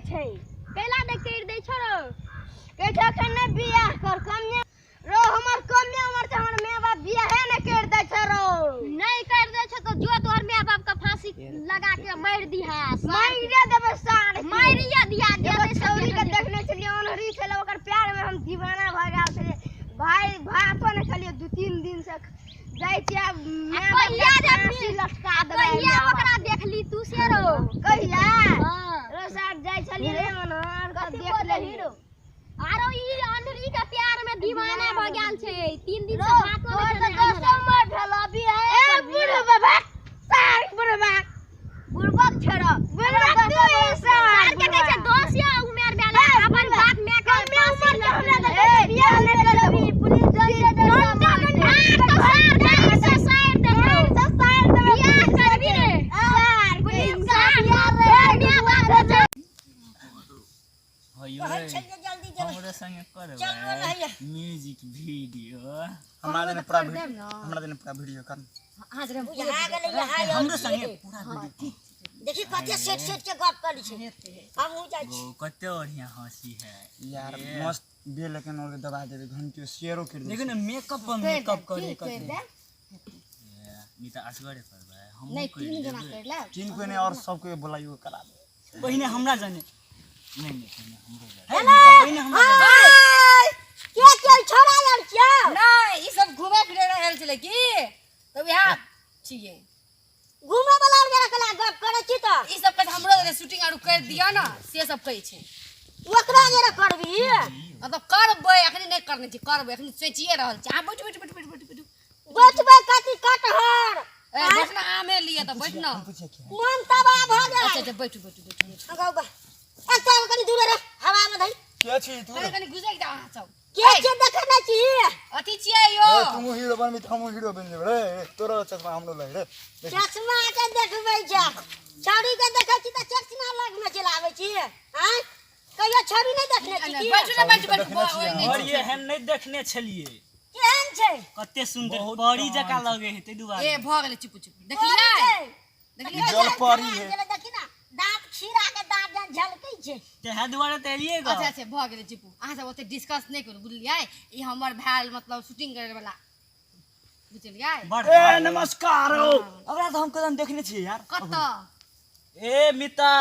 छै। कैला नहि करि दै छौ रौ? कहै छै एखन नहि बियाह कर, कमे रौ, हमर कमे उमर छै, हमर माय बाप बियाहे नहि करि दै छै रौ। नहि करि दै छै तऽ जो तोहर माय बाप के फांसी लगा के मारि दिहा। मारिए देबै सार के। मारिए दिहा। एगो छौरी के देखने छलियै, ओनहरी छलै, ओकर प्यार में हम दीवाना भऽ गेल छलियै भाई। भातो नहि खेलियै 2-3 दिन से। जाइ छियै आब माय बाप के फांसी लटका देबै। कहिया ओकरा देखली तू से रौ? कहिया रो सार जाइ छलियै रे मनोहर तऽ देख लेली रौ। आरो ई अनरी के प्यार में दीवाना भ गेल छै, 3 दिन से भातो नहि खेने। दोसर उमर भेल अभी है। ए बुढ़बा सार, बुढ़बा बुढ़बक छेड़ बुढ़बा तू ही सार के कहै छै 10 या उमेर भेल, अपन बाप my के कमे उमर के हमरा तऽ बियाह नहि करबी। पुलिस जल्दी दे तो सार दाम से सार देबो, सार देबो, बियाह करबी रे सार। पुलिस सार रे माय बाप हयो हमरे संगे करबै म्यूजिक वीडियो? हमरा देने पूरा वीडियो, हमरा देने पूरा वीडियो कर। हमरो संगे पूरा वीडियो। देखी कते सेट सेट के गप करै छै। हमहूँ जाइ छी। ओ कते बढ़िया हंसी है यार, मस्त बेल लेकिन और दबा देबे घंटी शेयरो कर दे। देखियो ने मेकअप पर मेकअप करे कते नी तऽ असगरे करबै हम? नहि, 3 जना कर ले। 3 कोई नहीं, और सबके बुलाइयो करा दे। पहिने हमरा जाने। नहीं नहीं, पहिने हमरो जाने। पहिने हमरा जाने। के के छोड़ा यार क्या? नहि, ई सब घूमे फिरे रहल छलै की तऽ वएह छियै। घूमे वाला आर जरा कला गप करै छी तऽ ई सब कहै छै हमरो शूटिंग आर कर दिअ ने, से सब कहै छै। ओकरा जरा करबी? मतलब करबै, अखनी नहि करने छी, करबै, अखनी सोचिए रहल छी। अहाँ बैठू बैठू बैठू बैठू बैठू। बैठबै कथी कटहर? ए बैठ ना, आमे लिए तऽ बैठ ना। मन तबाह भऽ अच्छा जाय। अच्छा, बैठू बैठू बैठू बैठू। अगौ बा अच्छा, कनी दूर रह, हवा में धई। के छी तू? कनि कनि गुजरि जाउ अहाँ सब। के के देखै नहि छी? अथी छियै यौ। ए तू हीरो बनबी तऽ हमहूँ हीरो बनि जेबै रे। तोरा चश्मा हमरो लग रे। चश्मा के देखबै छै? छौड़ी के देखै छी तऽ चश्मा लग में चलि आबै छी। आँय, कहियो छौड़ी नहि देखने छी की? बैठू ने, बैठू बैठू। ओहि नहि और एहन नहि देखने छलियै। केहन छै? कते सुंदर परी जकाँ लगे है, ताहि दुआरे। ए भऽ गेलै, चुप चुप। देखलियै देखलियै? जल परी है। देखी ना, दाँत खीरा के दाँत जेना झलकै छै। तेहे दुआरे तऽ एलियै गऽ। अच्छा अच्छा, भऽ गेलै, चुप। अहाँ सब ओते डिस्कस नहि करू, बुझलियै? ई हमर भेल मतलब शूटिंग करे वाला, बुझलियै? बड़ ए नमस्कार हो। ओकरा तऽ हम कदम देखने छियै यार। कतऽ? ए मिता,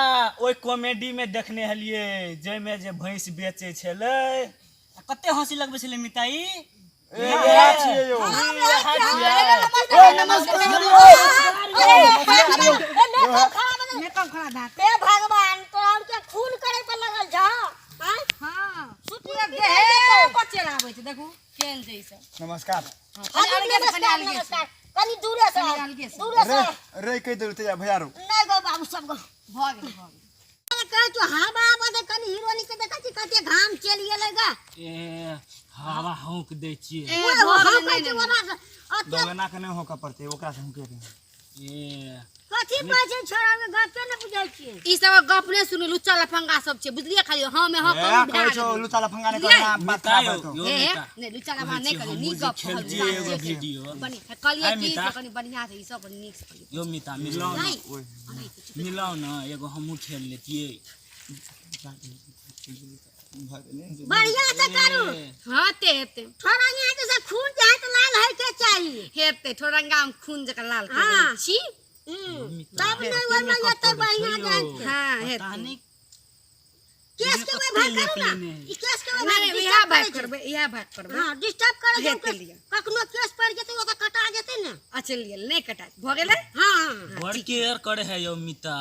ओहि कॉमेडी में देखने हलियै जाहिमे जे भैंस बेचै छलै आ कते हंसी लगबै छलै मिता ई। ए इएह छियै यौ। इएह छियै। ए नमस्कार यौ। मेकअप खड़ा भए हे भगवान, तोरा के खून करे पर लगल छह? आँय? हाँ, पूरा देहे पर चढ़ाबै छै, देखू केहन छै ई सब। नमस्कार। हाँ, कनि हजूर अलगे से, कनि नमस्कार। अलगे से। नमस्कार, कनी दूरे से। कनि अलगे से। दूरे रे से। रे कहि देलु तैया भैया रो। नहि गो बाबू सब गो। भऽ गेलै, भऽ गेलै। कहै छौ हवा बदे कनी हीरोनी के देखै छी कते घाम चलि गेलै गा। ए हवा हौंक दै छियै। ए ओए, भऽ हम गेलै, कहै नहि छी नहि ओना अते दगना के नहि होके पड़तै, ओकरा से हुके के। ए कथी कहै छै छोड़ा के गपे नहि बुझै छियै। ई सब गप नहि सुनू, लुच्चा लफंगा सब छै, बुझलियै? खाली हँ मे हँ ए करू, भए कहै छौ गेलै। लुचा लफंगा नहि बुझलियै? करना, बात मिता खराब यौ हेतौ। यौ ए मिता, नहि, लुच्चा लफंगा नहि कहै करियौ, छी नीक हमहूँ गप जे खेलतियै एगो कहलहुँ। वीडियो। बनि कहलियै आइ की मिता। से कनि बढ़िआँ छै ई सब, नीक से कहियौ। यौ मिता, मिलाउ ने। नहि। ओए मिलाउ ने एगो, हमहूँ खेल लेतियै। बढ़िया से करू। हाँ ते हेतै। थोड़ा यहाँ के से खून जे है तऽ लाल है के चाही। हेतै, ठोरंगा मे खून जकाँ लाल कर हाँ। देबै छी। तब नहि ओहिमे एतै बढ़िया जान। हाँ पता हेतै। नहि केस के ओहि भाग करू ना, ई केस के ओहि नहि भाग नहि, इएह डिस्टर्ब भाग करै छै। करबै, इएह भाग करबै। हाँ, डिस्टर्ब करै छै। हेतै केस लिअ। कखनो केस पड़ि जेतै, ओतऽ कटा जेतै ने। अच्छा लिअ, नहि कटात, भऽ गेलै। हाँ हाँ। बड़ केयर करे है यौ मिता।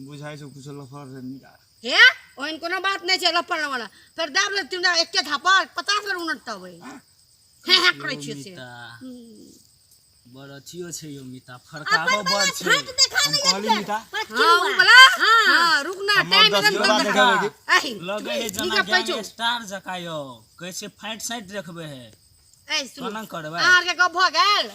बुझाइ छौ कुछो लफड़ रे मिला। हे, ओहन कोनो बात नहि छै लफड़ वाला। फेर दाब ले तिमरा एके थापड़ 50 बेर उनटबै, हे हे करै छियै से। मिता बड़ अथियो छै यौ मिता, अपन फरकाबो वाला बड़ छै। फाँक देखा हम नहि कहली एक बेर। मिता। हाँ उ वाला, हाँ रुक ना, हमर टाइम 10 एकदम किलो तब देखाबै देखा की? आही लगे है नीक जना गप कहै छौ। गैंगस्टार जकाँ यौ, कहै छै फाइट साइट देखबै है। ए सुनू, कोना करबै? अहाँ आरके गप भऽ गेल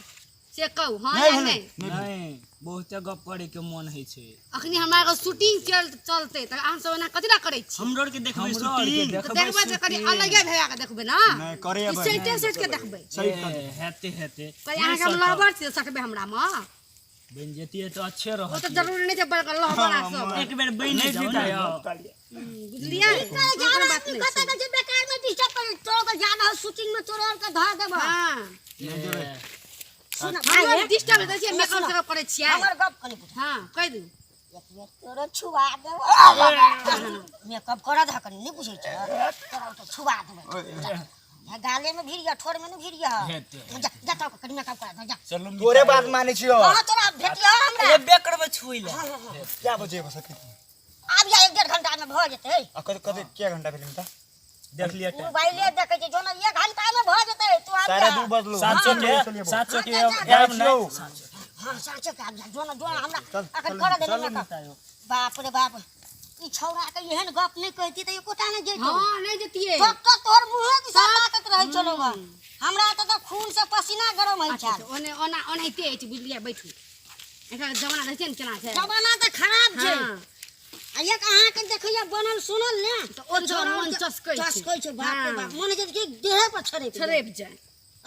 से कहू, हाँ नहि या भेलै। नहि? नहि, बहुते गप करे के मन होइ छै। अखनी हमरा एगो शूटिंग चल चलतै तऽ अहाँ सब एना कथी लए करै छी? हमरो आरके देखबै हमरो आरके शूटिंग। तऽ देखबै तऽ कनि अलगे भए कऽ देखबै ने। नहि करे ई अबै। सैटे सैट के देखबै। सही कर। ए, हेतै हेतै। कहै अहाँके हम लवर छी, सटबै हमरा मे? बनि जतियै तऽ अच्छे ओ रहत। तऽ जरूरी नहि छै बड़का लहबड़ा सब। एक बेर बनि जाउ ने यौ। बुझलियै? कोनो बात नहि कतऽ छै। के जे बेकार में डिस्टर्ब कर तोरो के जा रहल शूटिंग में तोरो के धऽ देबो। हाँ। सुन हमरो डिस्टर्ब दै छियै, मेकअप सेकअप करै छियै। हमर गप कनि बुझ। हाँ, कहि दू। एक बेर तोरो छुआ देबो, मेकअप करऽ दह कनि, नहि बुझै छ, तोरा ओतऽ छुआ देबो। गाले में भीड़ ठोर में नहीं भीड़। जा जा तो कनि मेकअप करा दह जा। चलू। तोरे बात मानै छियो। हाँ, तोरा भेटियो हमरा। एबे करबै छुइ लए। क्या बजे बस अखन? आब जा, एक डेढ़ घंटा में भऽ जेतै। आ कते कते क्या घंटा भेल मिता? देख लिअ टाइम। मोबाइले देखै छै, जोन एक घंटा में भऽ जेतै, तू आब साढ़े जा। दू बजलो। 700 के 700 के जाइ आब छियौ। नहि। हाँ, साँचो के आब जा, जोन जोन हमरा चल, अखन चल, करऽ दे चलू मेकअप। मितायो। बाप रे बाप, ई छौड़ा के एहन गप नहि कहती तऽ एकोटा नहि जैतौ। हाँ, नहि जतियै। डॉक्टर तोहर मुँहे दिशा ताकत रहै छलौ। हमरा तऽ खून से पसीना गरम होइ अच्छा छल। अच्छा, ओने ओना ओनाहिते अछि, बुझलियै? बैठू, एकर जमाना रहै छै ने केना छै। जमाना तऽ खराब छै। हाँ। आ एक अहाँके देखैया बनल सुनल ने तऽ ओ छौड़ा मन चसकै छै। चसकै छै, बाप रे हाँ। बाप, मन जे कि देहे पर छड़पि जाय। छड़पि जाय।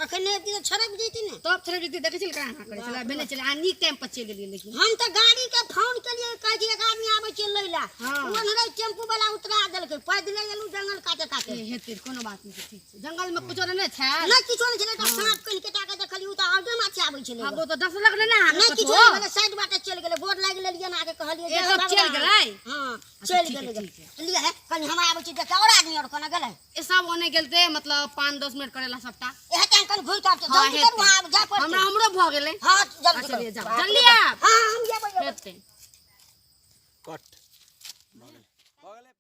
अखन नहि अबती तऽ छड़पि जैती ने। तब छड़पि जैती। देखै छियै केना करै छलै, भेने छलै आ नीक टाइम पर चलि गेलियै लेकिन। हम तऽ गाड़ी के फोन केलियै, कहै छै एक आदमी आबै छै लै ला। हाँ। ओ ओन्हरे टेम्पू वाला उतरा देलकै, पैदले एलहुँ जंगल काटे काटे। ए, हेतै, कोनो बात नहि छै, ठीक छै। जंगल मे कुछो नहि छै। नहि, किछो नहि छलै। एकटा साँप कनि केटा के देखलियै, ओ तऽ आगे माछी आबै छलै। आब ओ तऽ डसलक नहि ने अहाँके? नहि, किछो कतबो? नहि भेलै, साइड बाटे चलि गेलै। गोर लागि लेलियै ने आके, कहलियै जे ए, सब भगवान। चलि गेलै? हाँ, अच्छा, चलि ठीक है, गेलै। ठीक है। लिअ हे, कनि हम आबै छी देखे, और आदमी और कोना गेलै? ए, सब ओने गेलते, मतलब 5-10 मिनट करेला सबटा। इएह टाइम कनि घुरि के आबै छी। हाँ, जल्दी करू, हेतै। अहाँ आब जाय पड़तै। हमरा हमरो भऽ गेलै। हाँ, जल्दी अच्छा, करू। जाउ, बाप रे जल्दी बाप। आब। हाँ, हम जेबै जेबै। हेतै। कट।